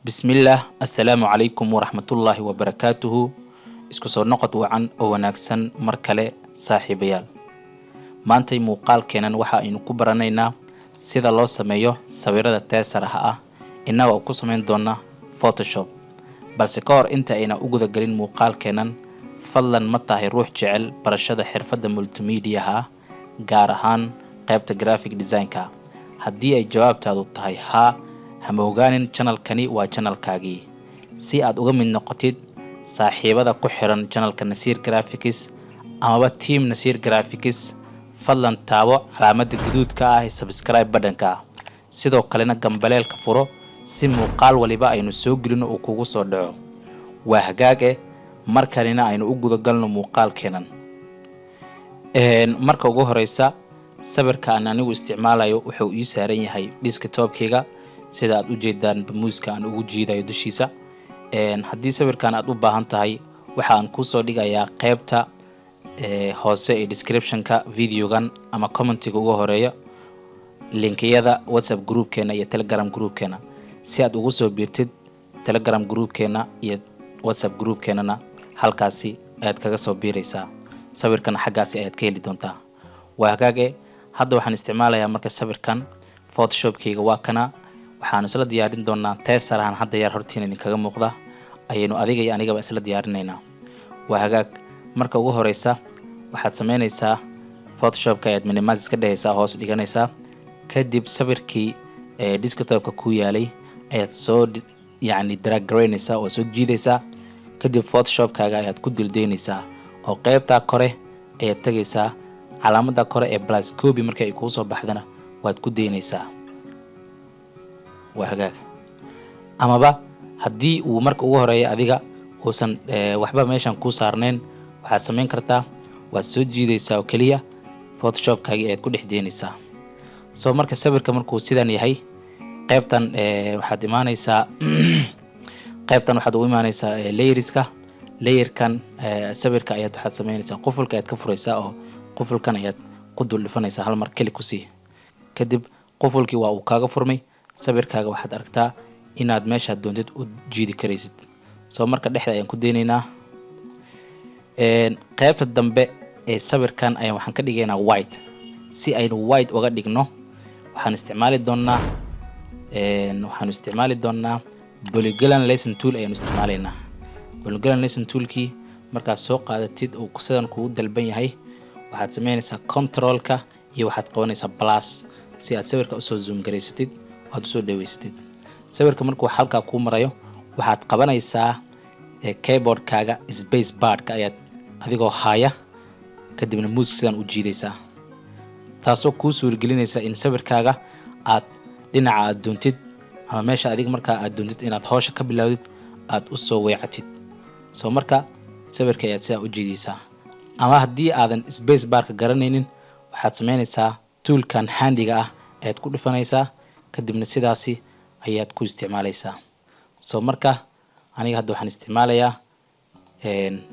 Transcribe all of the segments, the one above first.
Bismillaah, assalaamu calaykum waraxmatullaahi wabarakaatuhu. Isku soo noqod wacan oo wanaagsan mar kale, saaxiibayaal. Maantay muuqaalkeenan waxa aynu ku baranaynaa sida loo sameeyo sawirada teesaraha ah, innaga oo ku samayn doona Photoshop. Balse ka hor inta ayna u gudagelin muuqaalkeenan, fadlan ma tahay ruux jecel barashada xirfadda multimediaha, gaar ahaan qaybta graphic designka? Haddii ay jawaabtaadu tahay haa, hamoogaanin, channelkani waa channelkaagii. Si aad uga mid noqotid saaxiibada ku xiran channelka Nasiir Graphics amaba team Nasiir Graphics, fadlan taabo calaamada guduudka ah ee subscribe badhanka, sidoo kalena gambaleelka furo si muuqaal waliba aynu soo gelino uu kugu soo dhaco. Waa hagaag eh, markanina aynu u gudagalno muuqaalkeenan. Marka ugu horeysa, sawirka aan anigu isticmaalayo wuxuu ii saaran yahay desktopkeyga, sida aad ujeedaan mouseka aan ugu jiidayo dushiisa. Haddii sawirkan aad u baahan tahay, waxa aan kuusoo dhigayaa qeybta hoose ee descriptionka videogan ama commentiga ugu horeeya linkiyada WhatsApp groupkeena iyo Telegram groupkeena. Si aad ugu soo biirtid Telegram groupkeena iyo WhatsApp groupkeenana, halkaasi ayaad kaga soo biiraysaa, sawirkan xaggaasi ayaad ka heli doontaa. Waa hagaage, hadda waxaan isticmaalayaa marka sawirkan. Photoshopkeyga waa kana. Waxaanu isla diyaarin doonaa teesarahan hadda yar hortiina idinkaga muuqda ayaynu adiga iyo anigaba isla diyaarinaynaa. Waa hagaag, marka ugu horeysa waxaad sameynaysaa, Photoshopka ayaad minimize iska dhehaysaa, hoos dhiganaysaa. Kadib sawirkii ee desktopka ku yaalay ayaad soo yacni drag garaynaysaa oo soo jiidaysaa. Kadib Photoshopkaaga ayaad ku dildaynaysaa oo qeybtaa kore ayaad tegaysaa. Calaamada kore ee plus copy marka ay kuu soo baxdana waad ku daynaysaa. Waa hagaag. Amaba haddii uu marka ugu horeeya adiga uusan waxba meeshan kuu saarnayn, waxaad samayn kartaa, waad soo jiidaysaa oo keliya, Photoshopkaagii ayaad ku dhex deynaysaa. So marka sawirka markuu sidan yahay, qaybtan waxaad imaanaysaa, qaybtan waxaad ugu imaanaysaa layerska. Layerkan sawirka ayaad waxaad sameynaysaa, qufulka ayaad ka furaysaa oo qufulkan ayaad ku dul dhufanaysaa, hal mar click kusii. Kadib qufulkii waa uu kaaga furmay. Sawirkaaga waxaad aragtaa inaad meeshaad doontid u jiidi karaysid. So marka dhexda ayaan ku deynaynaa. Qaybta dambe ee sawirkan ayaan waxaan ka dhigaynaa white. Si aynu white uga dhigno, waxaanu isticmaali doonaa polygon lasso tool ayaanu isticmaalaynaa. Polygon lasso toolkii markaad soo qaadatid uu sidan kugu dalban yahay, waxaad sameynaysaa controlka iyo waxaad qabanaysaa plus si aad sawirka usoo zoom garaysatid, aad usoo dhaweysatid. Sawirka markuu halkaa kuu marayo, waxaad qabanaysaa keyboardkaaga space barka ayaad adigoo haaya, kadibna mouseka sidan u jiidaysaa, taasoo kuu suuragelinaysa in sawirkaaga aad dhinaca aad doontid ama meesha adiga markaa aad doontid inaad howsha ka bilowdid aad usoo weecatid. So marka sawirka ayaad sidaa u jiidaysaa. Ama haddii aadan space barka garanaynin, waxaad sameynaysaa, toolkan handiga ah ayaad ku dhufanaysaa, kadibna sidaasi ayaad ku isticmaalaysaa. So marka aniga hadda waxaan isticmaalayaa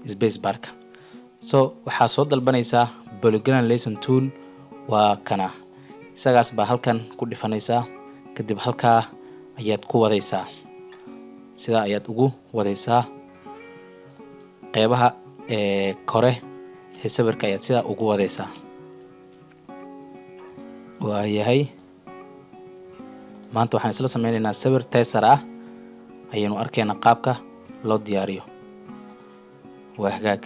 space barka. So waxaa soo dalbanaysaa polygon lasso tool, waa kana. Isagaas baa halkan ku dhifanaysaa, kadib halkaa ayaad ku wadaysaa, sidaa ayaad ugu wadaysaa. Qeybaha ee kore ee sawirka ayaad sidaa ugu wadaysaa. Waayahay, maanta waxaan isla sameyneynaa sawir tesar ah, ayaynu arkaynaa qaabka loo diyaariyo. Waa hagaag.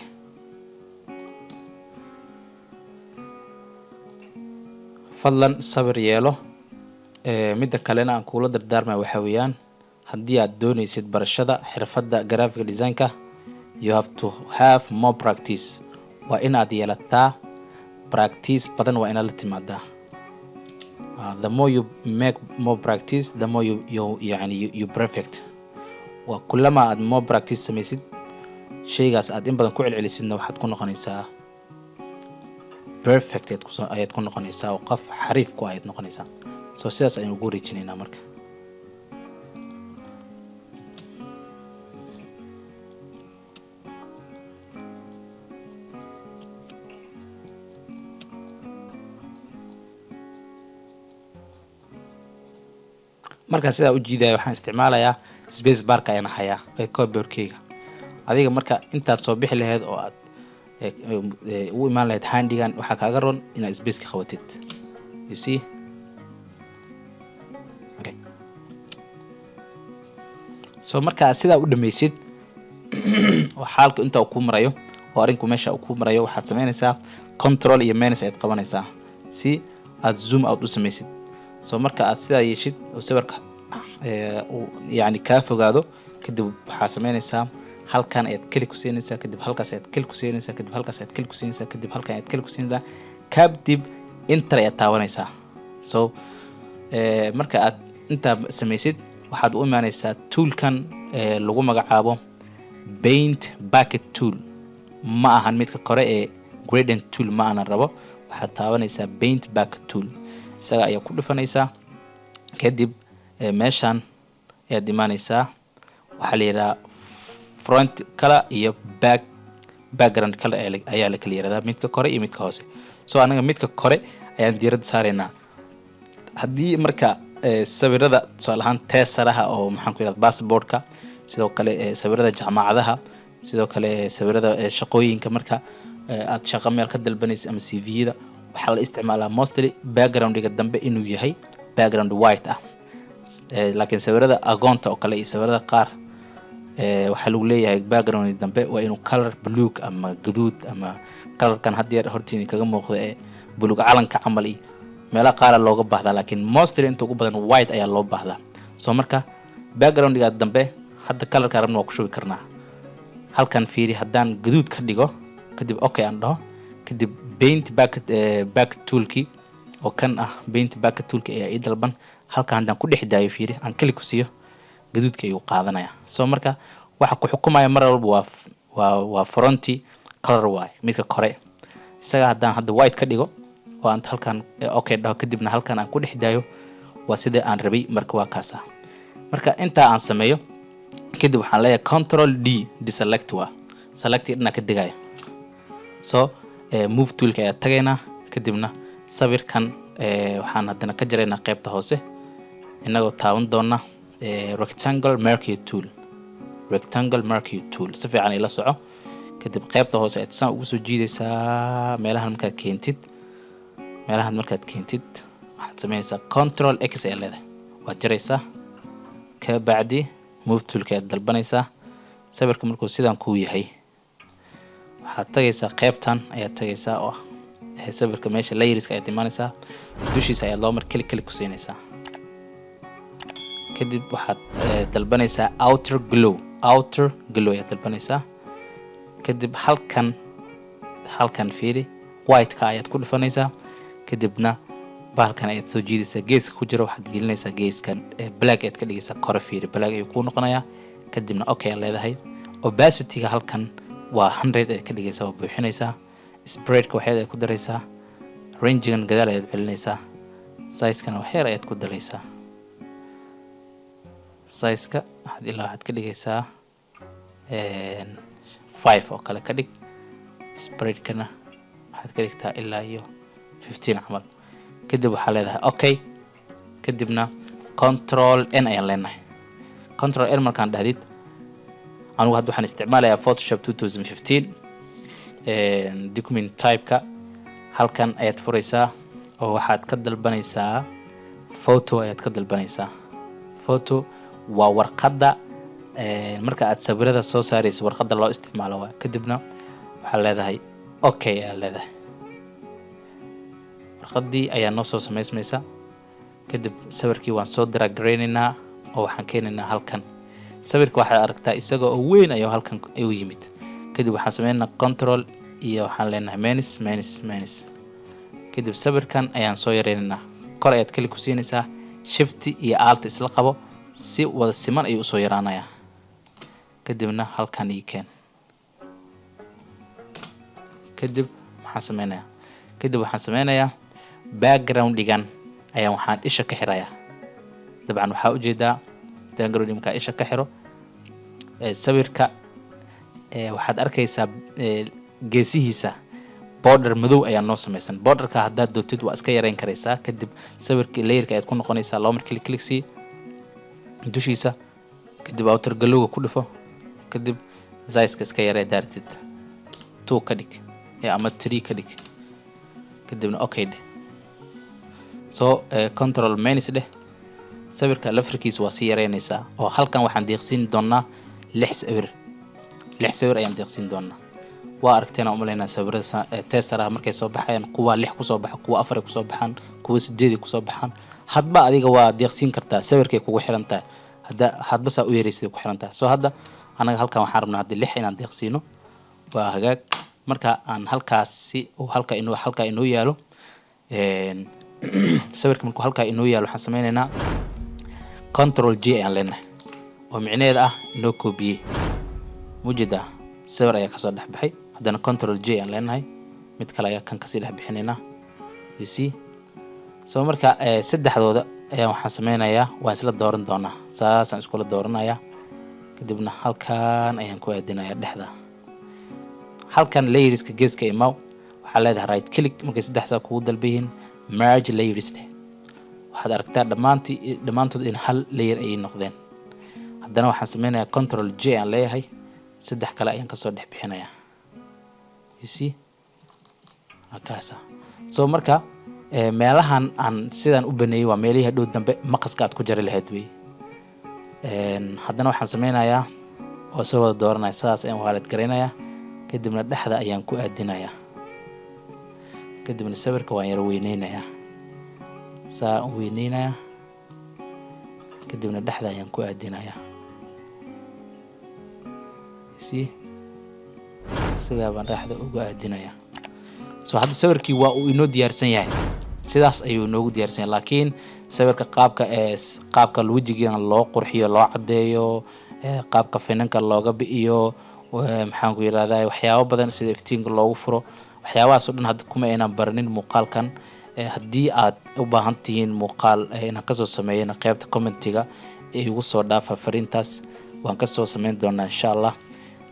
Fadlan sabir yeelo. Midda kalena aan kuula dardaarmaya waxaa weeyaan, haddii aad dooneysid barashada xirfadda graphic designka, you have to have more practice. Waa inaad yeelataa practice badan, waa inaad la timaadaa. The more you make more practice, the more you yani you perfect. Waa kulama aad more practice samaysid, shaygaas aad in badan ku celcelisidna, waxaad ku noqonaysaa perfect ayaad ku noqonaysaa oo qof xariif ku ayaad noqonaysaa. So sidaas ayaan ugu wareejinaynaa marka. Markaan sidaa u jiidaya, waxaan isticmaalayaa Space barka ayaan hayaa ee keyboardkeyga. Adiga marka intaad soo bixi lahayd oo aad u imaan lahayd handigan, waxaa kaaga roon inaad space ka qabatid, you see? Okay, so marka sidaa u dhameysid oo xaalka inta uu ku marayo oo arrinku meesha uu ku marayo, waxaad sameynaysaa Control iyo minus ayaad qabanaysaa si aad zoom out u sameysid. So marka aad sidaa yeeshid oo sawirka uu yani kaa fogaado, kadib waxaa sameynaysaa halkan ayaad click ku siinaysaa, kadib halkaas ayaad click ku siinaysaa, kadib halkaas ayaad click ku siinaysaa, kadib halkan ayaad click ku siinaysaa, kadib Enter ayaad taabanaysaa. So marka aad intaa sameysid, waxaad u imaanaysaa toolkan lagu magacaabo Paint Bucket Tool. Ma ahan midka kore ee Gradient Tool, ma aanan rabo. Waxaad taabanaysaa Paint Bucket Tool, isaga ayaa ku dhufanaysaa. Kadib meeshan ayaad imaanaysaa. Waxaa la yidhaha front color iyo background color ayaa la kala yihahdaa, midka kore iyo midka hoose. So anaga midka kore ayaan diiradda saaraynaa. Haddii marka sawirada, tusaale ahaan teesaraha oo maxaan ku yihahda passportka, sidoo kale sawirada jaamacadaha, sidoo kale sawirada shaqooyinka, marka aad shaqo meel ka dalbanaysa ama CV-yada, waxaa la isticmaalaa mostly backgroundiga dambe inuu yahay background white ah. Laakiin sawirada agoonta oo kale iyo sawirada qaar waxaa lagu leeyahay background dambe waa inuu color buluug ama gaduud ama colorkan had yeer hortiina kaga muuqda ee buluug calanka camal iyo meelaha qaara looga baahdaa, laakiin mostly inta ugu badan white ayaa loo baahdaa. So marka backgroundiga dambe hadda colorka rabna waa ku shubi karnaa. Halkan fiiri, haddaan gaduud ka dhigo, kadib okay aan dhaho, kadib Paint Bucket Toolkii oo kan ah, Paint Bucket Toolki ayaa ii dalban. Halkan haddaan ku dhex daayo, fiiri, aan click ku siiyo, gaduudka ayuu qaadanaya. So marka waxa ku xukumaya mar walba waa front color waay, midka kore. Isaga haddaan hadda white ka dhigo oo aan halkan okay dhaho, kadibna halkan aan ku dhex daayo, waa sida aan rabay. Marka waa kaas ah. Marka intaa aan sameeyo kadib, waxaan leeyahay Control D, deselect, waa select dhinac ka degaya. So Move Toolka ayaa tagaynaa, kadibna sawirkan waxaan haddana ka jaraynaa qaybta hoose, inagoo taaban doona Rectangle Marquee Tool. Rectangle Marquee Tool si fiican ila soco. Kadib qaybta hoose ayaad saan ugu soo jiidaysaa. Meelahan markaad keentid, waxaad sameynaysaa Control X ayaa leedahay, waad jaraysaa. Ka bacdi Move Toolka ayaad dalbanaysaa. Sawirka markuu sidan kuu yahay, waxaad tagaysaa qaybtan ayaad tagaysaa oo ah sawirka meesha layerska ayaad imaanaysaa. Dushiisa ayaad laba mar click click ku siinaysaa. Kadib waxaad dalbanaysaa Outer Glow. Outer Glow ayaad dalbanaysaa. Kadib halkan fiiri, white-ka ayaad ku dhufanaysaa. Kadibna bahalkan ayaad soo jiidaysaa geeska ku jira, waxaad gelinaysaa geeska, black ayaad ka dhigaysaa. Kore fiiri, black ayuu kuu noqonayaa. Kadibna okay aad leedahay. Opacityga halkan waa 100 ayaad ka dhigaysaa, waa buuxinaysaa. Spreadka waxyaad ayaad ku daraysaa. Rangegan gadaal ayaad celinaysaa. Sizekana waxyar ayaad ku daraysaa. Sizeka waxaad ilaa waxaad ka dhigaysaa 5 oo kale ka dhig. Spreadkana waxaad ka dhigtaa ilaa iyo 15 camal. Kadib waxaa leedahay okay. Kadibna Control N ayaan leenahay. Control N markaan dhahdid, anigu hadda waxaan isticmaalayaa Photoshop 2015. Document type-ka halkan ayaad furaysaa oo waxaad ka dalbanaysaa photo ayaad ka dalbanaysaa. Photo waa warqadda marka aad sawirada soo saarayso warqadda loo isticmaalo waa. Kadibna waxaad leedahay okay ayaa leedahay. Warqaddii ayaa noo soo samaysmaysa. Kadib sawirkii waan soo drag garaynaynaa oo waxaan keenaynaa halkan. Sawirka waxaad aragtaa isaga oo weyn ayuu halkan u yimid. Kadib waxaan sameynaynaa Control iyo waxaan leenahay minus, minus, minus. Kadib sawirkan ayaan soo yareynaynaa. Kor ayaad click ku siinaysaa, Shift iyo Alt isla qabo, si wada siman ayuu usoo yaraanayaa. Kadibna halkan ii keen. Kadib maxaan sameynayaa? Kadib waxaan sameynayaa background-igan ayaan waxaan isha ka xirayaa. Dabcan waxaa ujeedaa background markaa isha ka xiro sawirka, waxaad arkaysaa geesihiisa border madow ayaa noo sameysan. Borderka haddaad doontid waa iska yareyn karaysaa. Kadib sawirkii layerka ayaad ku noqonaysaa, laba mar click click sii dushiisa. Kadib outer glowga ku dhufo. Kadib sizeka iska yaree, daartid 2 ka dhig ama 3 ka dhig. Kadibna okay dheh. So Control minus dheh. Sawirka lafirkiisa waa sii yareynaysaa, oo halkan waxaan deeqsiin doonaa lix sawir. Lix sawir ayaan deeqsiin doonaa. Waa aragteen aan umaleynaa sawirada teesaraha markay soo baxayaan, kuwa lix kusoo baxa, kuwa afar ay kusoo baxaan, kuwa sideed ay kusoo baxaan. Hadba adiga waa deeqsiin kartaa, sawirkay kugu xiran tahay. Hadda hadba saa u yareysay ku xiran tahay. So hadda anaga halkan waxaan rabnaa haddi lix inaan deeqsiino. Waa hagaag. Marka aan halkaasi uu halkaa inoo yaalo sawirka, markuu halkaa inoo yaalo, waxaan sameyneynaa Control J ayaan leenahay, oo micnaheeda ah inoo koobiyey. Mujeedaa, sawir ayaa kasoo dhex baxay. Haddana Control J ayaan leenahay, mid kale ayaa kan kasii dhex bixinaynaa, you see. So marka saddexdooda ayaa waxaan sameynayaa, waan isla dooran doonaa, saasaan iskula dooranayaa. Kadibna halkan ayaan ku aadinayaa dhexda. Halkan layerska geeska imaw, waxaa leedahay right click. Markay saddex saa kugu dalba yihiin, merge layers dheh. Waxaad aragtaa dhammaantii dhammaantood in hal layer ayay noqdeen. Haddana waxaan sameynayaa Control J aan leeyahay, saddex kale ayaan kasoo dhex bixinayaa, you see, kaasa. So marka meelahan aan sidaan u baneeyey waa meelihii hadhow dambe maqaska aad ku jari lahayd wey. Haddana waxaan sameynayaa oo soo wada dooranaya, sidaas ayaan waalid garaynayaa. Kadibna dhexda ayaan ku aadinayaa. Kadibna sawirka waan yaro weyneynayaa, saa u weyneynayaa. Kadibna dhexda ayaan ku aadinayaa, see, sidaa baan dhexda uga aadinayaa. So hadda sawirkii waa uu inoo diyaarsan yahay, sidaas ayuu inoogu diyaarsan yahay. Laakiin sawirka qaabka ee qaabka wejigan loo qurxiyo, loo caddeeyo, qaabka finanka looga bi'iyo, maxaan ku yirahdaa, waxyaabo badan sida iftiinka loogu furo, waxyaabahaas oo dhan hadda kuma aynan baranin muuqaalkan. Haddii aad u baahan tihiin muuqaal inaan kasoo sameeyana, qeybta commentiga igu soo dhaafa fariintaas, waan kasoo sameyn doonaa insha Allah.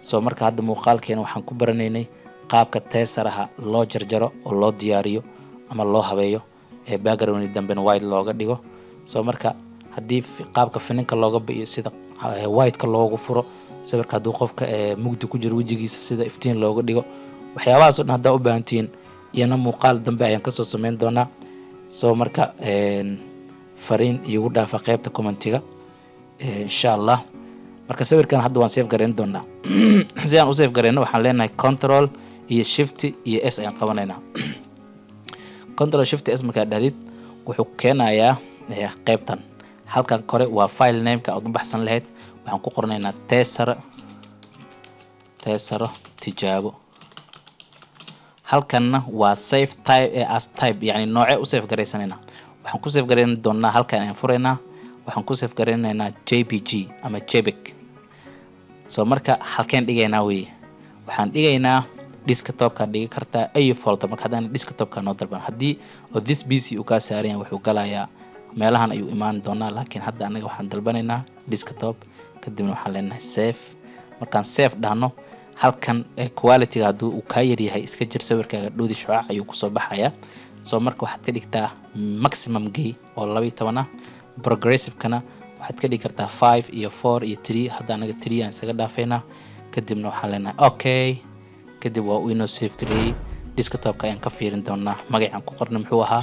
So marka hadda muuqaalkeena waxaan ku baranaynay qaabka teesaraha loo jarjaro oo loo diyaariyo ama loo habeeyo, ee background dambena white looga dhigo. So marka haddii qaabka fininka looga bi'iyo, sida white-ka loogu furo sawirka, hadduu qofka mugdi ku jiro wejigiisa sida iftiin looga dhigo, waxyaabahaas o dhan haddaa u baahantihiin, iyana muuqaal dambe ayaan kasoo sameyn doonaa. So marka fariin iigu dhaafa qeybta commentiga insha Allah. Marka sawirkan hadda waan save gareyn doonaa. Si aan u save gareyno, waxaan leenahay Control iyo Shift iyo S ayaan qabanaynaa. Control Shift S markaad dhahdid, wuxuu keenayaa qeybtan. Halkan kore waa file nameka aad u baxsan lahayd. Waxaan ku qoranaynaa teesaro, teesaro tijaabo. Halkanna waa save type as type, yani noocee u save garaysanayna. Waxaan ku save garayn doonaa, halkan ayaan furaynaa, waxaan ku save garaynaynaa JPG ama JPEG. So marka halkeen dhigaynaa wey? Waxaan dhigaynaa desktopka, dhigi kartaa ay folder. Marka haddana desktopka noo dalban, haddii oo This PC uu kaa saaran yahay, wuxuu galayaa meelahan ayuu imaan doonaa. Laakiin hadda anaga waxaan dalbanaynaa desktop. Kadibna waxaan leenahay save. Markaan save dhahno, halkan qualityga hadduu uu kaa yaryahay, iska jir, sawirkaaga dhoodi shucaac ayuu kusoo baxayaa. So marka waxaad ka dhigtaa maximum gay oo 12 ah. Progressivekana waxaad ka dhigi kartaa 5 iyo 4 iyo 3. Hadda anaga 3 aan isaga dhaafaynaa. Kadibna waxaan leenahay okay. Kadib waa uu inoo save gareeyey. Desktopka ayaan ka fiirin doonaa magacaan ku qornay muxuu ahaa.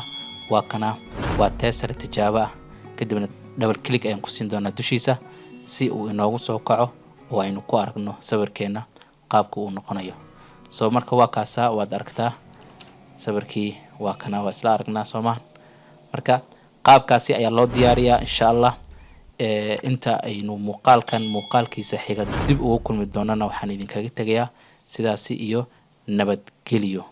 Waa kana, waa tesar tijaabo ah. Kadibna double click ayaan ku siin doonaa dushiisa si uu inoogu soo kaco oo aynu ku aragno sawirkeena qaabka uu noqonayo. So marka waa kaasaa, waad aragtaa sawirkii, waa kana, waa isla aragnaa soomaa. Marka qaabkaasi ayaa loo diyaariyaa insha Allah. Inta aynu muuqaalkan muuqaalkiisa xiga dib ugu kulmi doonana, waxaan idinkaga tegayaa sidaasi iyo nabadgeliyo.